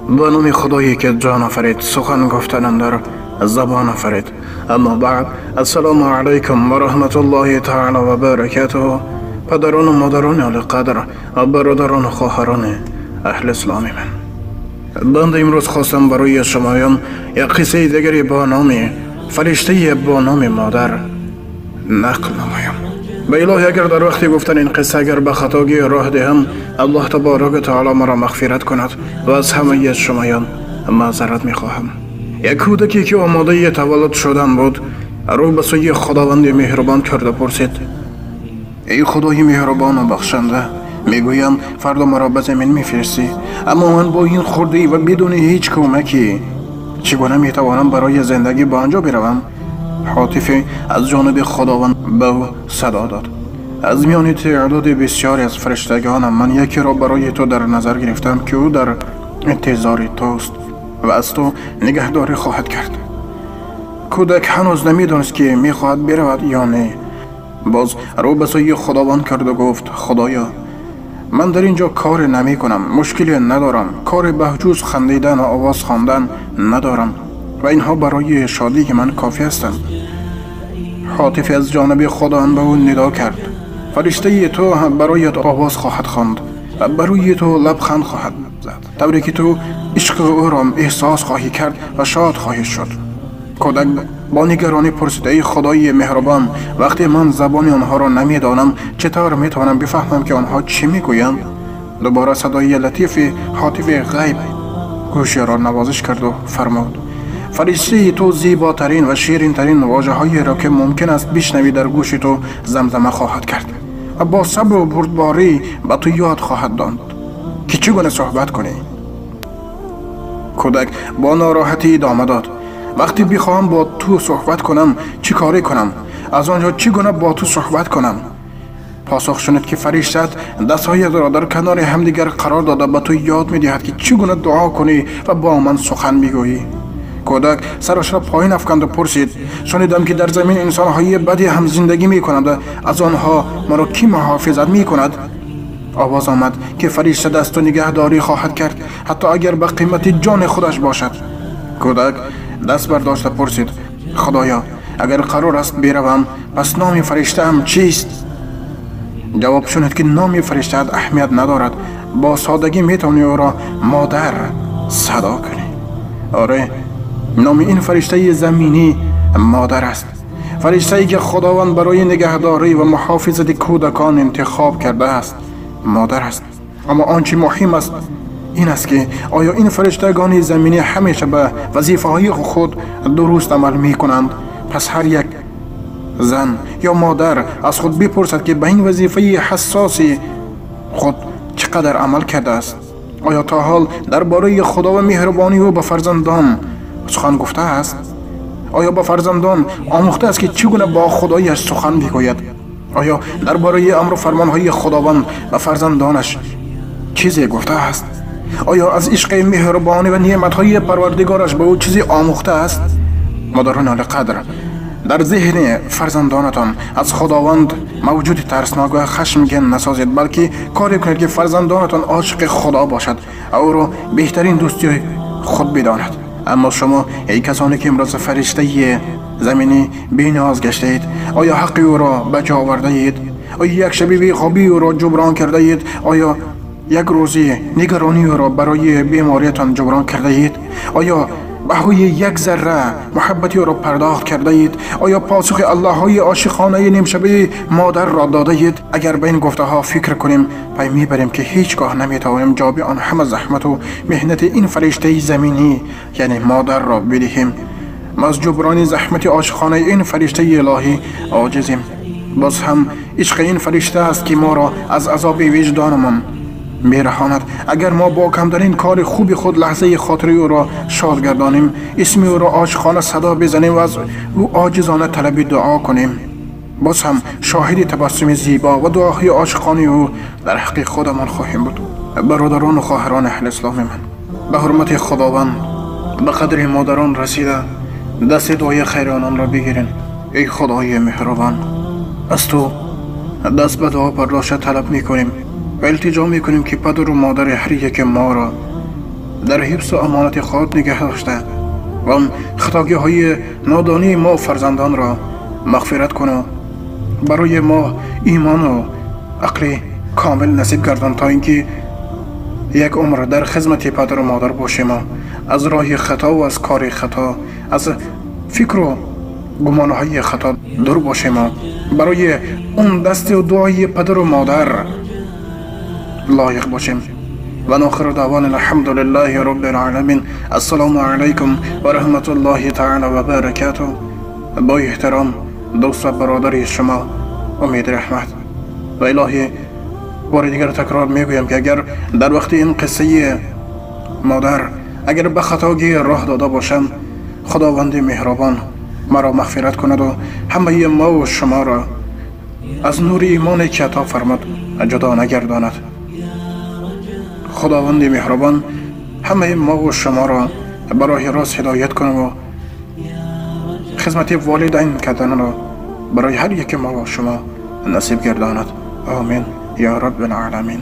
Ба номи Худое ки ҷон офарид, сухан гуфтанам дар забон офарид. Аммо баъд, ассалому алайкум ва раҳматуллоҳи таъало ва баракатуҳ. Падарону модарони олиқадр, бародарону хоҳарони аҳли исломи ман, банда имрӯз хостам барои шумоён як қиссаи дигаре бо номи фариштаи бо номи модар нақл намоям. Ба илоҳи, агар дар вақти гуфтан ин қисса агар ба хатогӣ роҳ диҳам, аллоҳ таборака таоло маро мағфират кунад ва аз ҳамаи шумоён маъзарат мехоҳам. Як кӯдаке ки омодаи таваллуд шудан буд, рӯ ба сӯи худованди меҳрубон карда пурсид: эй худои меҳрубону бахшанда, мегӯям фардо маро ба замин мефиристӣ, аммо ман бо ин хурдӣ ва бидуни ҳеҷ кӯмакӣ чӣ гуна метавонам барои зиндагӣ ба анҷо биравам? Ҳотифе аз ҷониби худованд ба ӯ садо дод: аз миёни теъдоди бисёре аз фариштагонам ман якеро барои ту дар назар гирифтам, ки ӯ дар интизори туст ва аз ту нигаҳдорӣ хоҳад кард. Кӯдак ҳанӯз намедонист, ки мехоҳад биравад ё не. Боз рӯ ба сӯи худованд карду гуфт: худоё, ман дар ин ҷо коре намекунам, мушкиле надорам, коре баҳҷуз хандидан ва овоз хондан надорам ва инҳо барои шодии ман кофӣ ҳастанд. Ҳотифе аз ҷониби худованд ба ӯ нидо кард: фариштаи ту бароят овоз хоҳад хонд ва барои ту лабханд хоҳад зад, тавре ки ту ишқи ӯро эҳсос хоҳӣ кард ва шод хоҳӣ шуд. Кӯдак бо нигаронӣ пурсид: эй худои меҳрубон, вақте ман забони онҳоро намедонам, чӣ тавр метавонам бифаҳмам, ки онҳо чӣ мегӯянд? Дубора садои латифи ҳотифи ғайб гӯширо навозиш карду фармуд: фариштаи ту зеботарин ва ширинтарин вожаҳоеро, ки мумкин аст бишнавӣ, дар гӯши ту замзама хоҳад кард ва бо сабру бурдборӣ ба ту ёд хоҳад дод, ки чӣ гуна суҳбат кунӣ. Кӯдак бо нороҳатӣ идома дод: вақте бихоҳам бо ту суҳбат кунам, чӣ корӣ кунам? Аз он ҷо чӣ гуна бо ту суҳбат кунам? Посух шунид, ки фариштаат дастҳоятро дар канори ҳамдигар қарор дода ба ту ёд медиҳад, ки чӣ гуна дуо кунӣ ва бо ман сухан бигӯӣ. Кӯдак сарашро поин афканду пурсид: шунидам, ки дар замин инсонҳои баде ҳам зиндагӣ мекунанд, аз онҳо маро кӣ муҳофизат мекунад? Овоз омад, ки фаришта дасту нигаҳдорӣ хоҳад кард, ҳатто агар ба қимати ҷони худаш бошад. Кӯдак даст бардошта пурсид: худоё, агар қарор аст биравам, пас номи фариштаам чист? Ҷавоб шунид, ки номи фариштаат аҳамият надорад, бо содагӣ метавонӣ ӯро модар садо кунӣ. Оре, номи ин фариштаи заминӣ модар аст, фариштае ки худованд барои нигаҳдорӣ ва муҳофизати кӯдакон интихоб кардааст, модар аст. Аммо он чи муҳим аст ин аст, ки оё ин фариштагони заминӣ ҳамеша ба вазифаҳои худ дуруст амал мекунанд? Пас ҳар як зан ё модар аз худ бипурсад, ки ба ин вазифаи ҳассоси худ чӣ қадар амал кардааст. Оё то ҳол дар бораи худо ва меҳрубонии ӯ ба фарзандон сухан гуфтааст? Оё ба фарзандон омӯхтааст, ки чӣ гуна бо худояш сухан бигӯяд? Оё дар бораи амру фармонҳои худованд ба фарзандонаш чизе гуфтааст? Оё аз ишқи меҳрубонӣ ва неъматҳои парвардигораш ба ӯ чизе омӯхтааст? Модарони олиқадр, дар зеҳни фарзандонатон аз худованд мавҷуди тарснок ва хашмгин насозед, балки коре кунед, ки фарзандонатон ошиқи худо бошад ва ӯро беҳтарин дӯсти худ бидонад. Аммо шумо, эй касоне ки имрӯз фариштаи заминӣ бениёз гаштаед, оё ҳаққи ӯро ба ҷо овардаед? Оё як шаби бехобии ӯро ҷуброн кардаед? Оё як рӯзи нигаронии ӯро барои бемориятон ҷуброн кардаед? Оё баҳои як зарра муҳаббати ӯро пардохт кардаед? Оё посухи аллоҳҳои ошиқонаи нимшабаи модарро додаед? Агар ба ин гуфтаҳо фикр кунем, пай мебарем, ки ҳеҷ гоҳ наметавонем ҷавоби он ҳама заҳмату меҳнати ин фариштаи заминӣ, яъне модарро бидиҳем. Мо аз ҷуброни заҳмати ошиқонаи ин фариштаи илоҳӣ оҷизем. Боз ҳам ишқи ин фаришта аст, ки моро аз азоби виҷдонамон мераҳонад. Агар мо бо камтарин кори хуби худ лаҳзаи хотири ӯро шод гардонем, исми ӯро ошиқона садо бизанем ва аз ӯ оҷизона талаби дуо кунем, боз ҳам шоҳиди табассуми зебо ва дуоҳои ошиқонаи ӯ дар ҳаққи худамон хоҳем буд. Бародарону хоҳарони аҳли исломи ман, ба ҳурмати худованд, ба қадри модарон расида дасти дуои хайри ононро бигирен. Эй худои меҳрубон, аз ту даст ба дуо бардошта талаб мекунем ва илтиҷо мекунем, ки падару модари ҳар яке моро дар ҳифз ва амонати худ нигаҳ дошта ва хатогиҳои нодонии мо фарзандонро мағфират кун ва барои мо имон ва ақли комил насиб гардон, то инки як умр дар хизмати падару модар бошем ва аз роҳи хато ва аз кори хато, аз фикру гумонҳои хато дур бошем ва барои он дасти дуои падару модар лоиқ бошем. Ва охиру даъвона алҳамдулиллаҳи роббил оламин. Ассалому алайкум ва раҳматуллоҳи таъала ва баракатуҳ. Бо эҳтиром дӯст ва бародари шумо Умед Раҳмат. Ва илоҳӣ бори дигар такрор мегӯям, ки агар дар вақти ин қиссаи модар агар ба хатогӣ роҳ дода бошам, Худованди меҳрубон маро мағфират кунад ва ҳамаи мо ва шуморо аз нури имоне ки ато фармуд ҷудо нагардонад. Худованди меҳрубон ҳамаи мо ва шуморо ба роҳи рост ҳидоят кунад ва хизмати волидайн карданро барои ҳар яки мо ва шумо насиб гардонад. Омин ё раббил оламин.